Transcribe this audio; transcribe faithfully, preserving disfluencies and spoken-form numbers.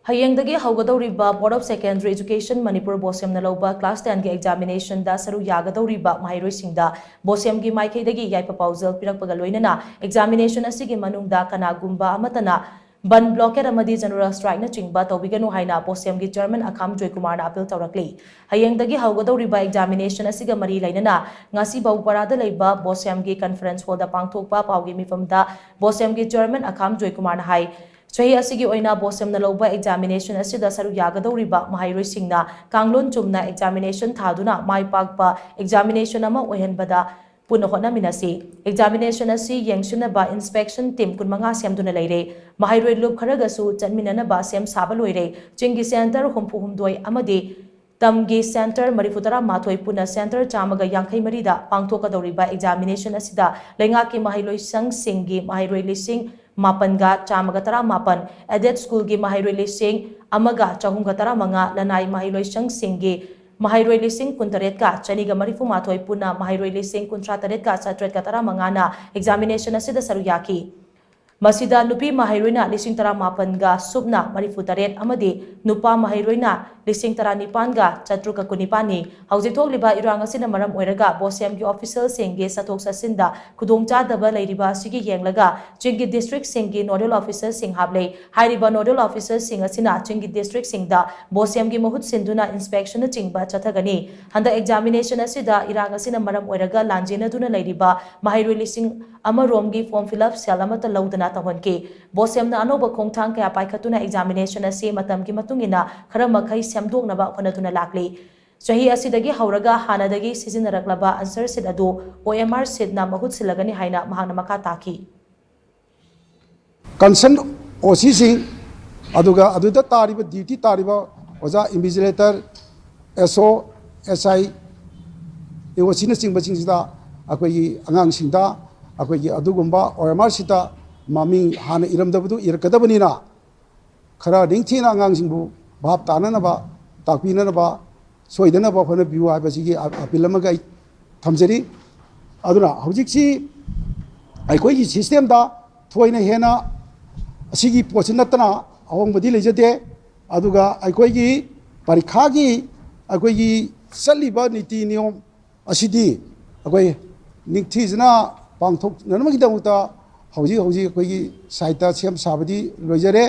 ꯍꯌꯦꯡꯗꯒꯤ ꯍꯧꯒꯗꯧꯔꯤꯕ Board of Secondary Education Manipur BOSEM ꯅ ꯂꯧꯕ class ten ꯒꯤ examination ꯗ ꯁꯔꯨꯛ ꯌꯥꯒꯗꯧꯔꯤꯕ ꯃꯍꯩꯔꯣꯏꯁꯤꯡꯗ BOSEM ꯒꯤ ꯃꯥꯏꯀꯩꯗꯒꯤ ꯌꯥꯏꯐ ꯄꯥꯎꯖꯦꯜ ꯄꯤꯔꯛꯄꯒ ꯂꯣꯏꯅꯅ examination ꯑꯁꯤꯒꯤ ꯃꯅꯨꯡꯗ ꯀꯅꯥꯒꯨꯝꯕ ꯑꯃꯠꯇꯅ ꯕꯟ, blockade ꯑꯃꯗꯤ general strike ꯅꯆꯤꯡꯕ ꯇꯧꯕꯤꯒꯅꯨ ꯍꯥꯏꯅ BOSEM ꯒꯤ chairman ꯑꯈꯥꯝ ꯖꯣꯏꯀꯨꯃꯥꯔꯅ appeal ꯇꯧꯔꯛꯂꯤ꯫ ꯍꯌꯦꯡꯗꯒꯤ ꯍꯧꯒꯗꯧꯔꯤꯕ examination ꯑꯁꯤꯒ ꯃꯔꯤ ꯂꯩꯅꯅ ꯉꯁꯤ ꯕꯧꯄꯥꯔꯥꯗ ꯂꯩꯕ BOSEM ꯒꯤ conference hall ꯗ ꯄꯥꯡꯊꯣꯛꯄ ꯄꯥꯎꯒꯤ ꯃꯤꯐꯝꯗ BOSEM ꯒꯤ chairman ꯑꯈꯥꯝ ꯖꯣꯏꯀꯨꯃꯥꯔꯅ ꯍꯥꯏ, ꯆꯍꯤ ꯑꯁꯤꯒꯤ ꯑꯣꯏꯅ BOSEM ꯅ ꯂꯧꯕ examination ꯑꯁꯤꯗ ꯁꯔꯨꯛ ꯌꯥꯒꯗꯧꯔꯤꯕ ꯃꯍꯩꯔꯣꯏꯁꯤꯡꯅ ꯀꯥꯡꯂꯣꯟ ꯆꯨꯝꯅ examination ꯊꯥꯗꯨꯅ ꯃꯥꯏ ꯄꯥꯛꯄ examination ꯑꯃ ꯑꯣꯏꯍꯟꯕꯗ ꯄꯨꯟꯅ ꯍꯣꯠꯅꯃꯤꯟꯅꯁꯤ꯫ Examination ꯑꯁꯤ ꯌꯦꯡꯁꯤꯟꯅꯕ inspection team ꯀꯨꯟꯃꯉꯥ ꯁꯦꯝꯗꯨꯅ ꯂꯩꯔꯦ꯫ ꯃꯍꯩꯔꯣꯏ ꯂꯨꯞ ꯈꯔꯒꯁꯨ ꯆꯠꯃꯤꯟꯅꯅꯕ ꯁꯦꯝ ꯁꯥꯕ ꯂꯣꯏꯔꯦ꯫ ꯆꯤꯡꯒꯤ center ꯍꯨꯝꯐꯨ ꯍꯨꯝꯗꯣꯏ ꯑꯃꯗꯤ ꯇꯝꯒꯤ center ꯃꯔꯤꯐꯨ ꯇꯔꯥꯃꯥꯊꯣꯏ ꯄꯨꯟꯅ center ꯆꯥꯝꯃꯒ ꯌꯥꯡꯈꯩ ꯃꯔꯤꯗ ꯄꯥꯡꯊꯣꯛꯀꯗꯧꯔꯤꯕ examination ꯑꯁꯤꯗ ꯂꯩꯉꯥꯛꯀꯤ ꯃꯍꯩꯂꯣꯏꯁꯪꯁꯤꯡꯒꯤ ꯃꯍꯩꯔꯣꯏ ꯂꯤꯁꯤꯡ ꯃꯥꯄꯟꯒ ꯆꯥꯝꯃꯒ ꯇꯔꯥꯃꯥꯄꯟ, aided school ꯒꯤ ꯃꯍꯩꯔꯣꯏ ꯂꯤꯁꯤꯡ ꯑꯃꯒ ꯆꯍꯨꯝꯒ ꯇꯔꯥꯃꯉꯥ, ꯂꯅꯥꯏ ꯃꯍꯩꯂꯣꯏꯁꯪꯁꯤꯡꯒꯤ ꯃꯍꯩꯔꯣꯏ ꯂꯤꯁꯤꯡ ꯀꯨꯟꯇꯔꯦꯠꯀ ꯆꯅꯤꯒ ꯃꯔꯤꯐꯨ ꯃꯥꯊꯣꯏ ꯄꯨꯟꯅ ꯃꯍꯩꯔꯣꯏ ꯂꯤꯁꯤꯡ ꯀꯨꯟꯊ꯭ꯔꯥ ꯇꯔꯦꯠꯀ ꯆꯥꯇ꯭ꯔꯦꯠꯀ ꯇꯔꯥꯃꯉꯥꯅ examination ꯑꯁꯤꯗ ꯁꯔꯨꯛ ꯌꯥꯈꯤ꯫ ꯃꯁꯤꯗ ꯅꯨꯄꯤ ꯃꯍꯩꯔꯣꯏꯅ ꯂꯤꯁꯤꯡ ꯇꯔꯥꯃꯥꯄꯟꯒ ꯁꯨꯞꯅ ꯃꯔꯤꯐꯨ ꯇꯔꯦꯠ ꯑꯃꯗꯤ ꯅꯨꯄꯥ ꯃꯍꯩꯔꯣꯏꯅ ꯂꯤꯁꯤꯡ ꯇꯔꯥꯅꯤꯄꯥꯟꯒ ꯆꯥꯇ꯭ꯔꯨꯛꯀ ꯀꯨꯟꯅꯤꯄꯥꯟꯅꯤ꯫ ꯍꯧꯖꯤꯛ ꯊꯣꯛꯂꯤꯕ ꯏꯔꯥꯡ ꯑꯁꯤꯅ ꯃꯔꯝ ꯑꯣꯏꯔꯒ BOSEM ꯒꯤ official ꯁꯤꯡꯒꯤ ꯆꯠꯊꯣꯛ ꯆꯠꯁꯤꯟꯗ ꯈꯨꯗꯣꯡꯆꯥꯗꯕ ꯂꯩꯔꯤꯕ ꯑꯁꯤꯒꯤ ꯌꯦꯡꯂꯒ ꯆꯤꯡꯒꯤ district ꯁꯤꯡꯒꯤ nodal officer ꯁꯤꯡ ꯍꯥꯞꯂꯦ꯫ ꯍꯥꯏꯔꯤꯕ nodal officer ꯁꯤꯡ ꯑꯁꯤꯅ ꯆꯤꯡꯒꯤ district ꯁꯤꯡꯗ BOSEM ꯒꯤ ꯃꯍꯨꯠ ꯁꯤꯟꯗꯨꯅ inspection ꯅꯆꯤꯡꯕ ꯆꯠꯊꯒꯅꯤ꯫ ꯍꯟꯗꯛ examination ꯑꯁꯤꯗ ꯏꯔꯥꯡ ꯑꯁꯤꯅ ꯃꯔꯝ ꯑꯣꯏꯔꯒ ꯂꯥꯟꯖꯦꯟꯅꯗꯨꯅ ꯂꯩꯔꯤꯕ ꯃꯍꯩꯔꯣꯏ ꯂꯤꯁꯤꯡ ꯑꯃꯔꯣꯝꯒꯤ form fill up cell ꯑꯃꯠꯇ ꯂꯧꯗꯅ ꯇꯧꯍꯟꯈꯤ꯫ BOSEM ꯅ ꯑꯅꯧꯕ ꯈꯣꯡꯊꯥꯡ ꯀꯌꯥ ꯄꯥꯏꯈꯠꯇꯨꯅ examination ꯑꯁꯤ ꯃꯇꯝꯒꯤ ꯃꯇꯨꯡ ꯏꯟꯅ ꯈꯔ ꯃꯈꯩ ꯁꯦꯝꯗꯣꯛꯅꯕ ꯍꯣꯠꯅꯗꯨꯅ ꯂꯥꯛꯂꯤ꯫ ꯆꯍꯤ ꯑꯁꯤꯗꯒꯤ ꯍꯧꯔꯒ ꯍꯥꯟꯅꯗꯒꯤ ꯁꯤꯖꯤꯟꯅꯔꯛꯂꯕ answer sheet ꯑꯗꯨ OMR sheet ꯅ ꯃꯍꯨꯠ ꯁꯤꯜꯂꯒꯅꯤ ꯍꯥꯏꯅ ꯃꯍꯥꯛꯅ ꯃꯈꯥ ꯇꯥꯈꯤ꯫ Concern OC ꯁꯤꯡ, ꯑꯗꯨꯒ ꯑꯗꯨꯗ ꯇꯥꯔꯤꯕ, duty ꯇꯥꯔꯤꯕ ꯑꯣꯖꯥ invigilator, SO, SI, AOC ꯅꯆꯤꯡꯕꯁꯤꯡꯁꯤꯗ ꯑꯩꯈꯣꯏꯒꯤ ꯑꯉꯥꯡꯁꯤꯡꯗ ꯑꯩꯈꯣꯏꯒꯤ ꯑꯗꯨꯒꯨꯝꯕ OMR sheet ꯇ ꯃꯃꯤꯡ ꯍꯥꯟꯅ ꯏꯔꯝꯗꯕꯗꯨ ꯏꯔꯛꯀꯗꯕꯅꯤꯅ, ꯈꯔ ꯅꯤꯡꯊꯤꯅ ꯑꯉꯥꯡꯁꯤꯡꯕꯨ ꯚꯥꯞ ꯇꯥꯅꯅꯕ, ꯇꯥꯛꯄꯤꯅꯅꯕ, ꯁꯣꯏꯗꯅꯕ ꯍꯣꯠꯅꯕꯤꯌꯨ ꯍꯥꯏꯕꯁꯤꯒꯤ ꯑ-, appeal ꯑꯃꯒ ꯑꯩ ꯊꯝꯖꯔꯤ꯫ ꯑꯗꯨꯅ ꯍꯧꯖꯤꯛꯁꯤ ꯑꯩꯈꯣꯏꯒꯤ system ꯗ ꯊꯣꯏꯅ ꯍꯦꯟꯅ ꯑꯁꯤꯒꯤ ꯄꯣꯠꯁꯤ ꯅꯠꯇꯅ ꯑꯍꯣꯡꯕꯗꯤ ꯂꯩꯖꯗꯦ꯫ ꯑꯗꯨꯒ ꯑꯩꯈꯣꯏꯒꯤ ꯄꯔꯤꯈꯥꯒꯤ ꯑꯩꯈꯣꯏꯒꯤ ꯆꯠꯂꯤꯕ ꯅꯤꯇꯤ ꯅꯤꯌꯣꯝ ꯑꯁꯤꯗꯤ ꯑꯩꯈꯣꯏ ꯅꯤꯡꯊꯤꯖꯅ ꯄꯥꯡꯊꯣꯛꯅꯅꯕꯒꯤꯗꯃꯛꯇ ꯍꯧꯖꯤꯛ ꯍꯧꯖꯤꯛ ꯑꯩꯈꯣꯏꯒꯤ ꯁꯥꯏꯠꯇ ꯁꯦꯝ ꯁꯥꯕꯗꯤ ꯂꯣꯏꯖꯔꯦ꯫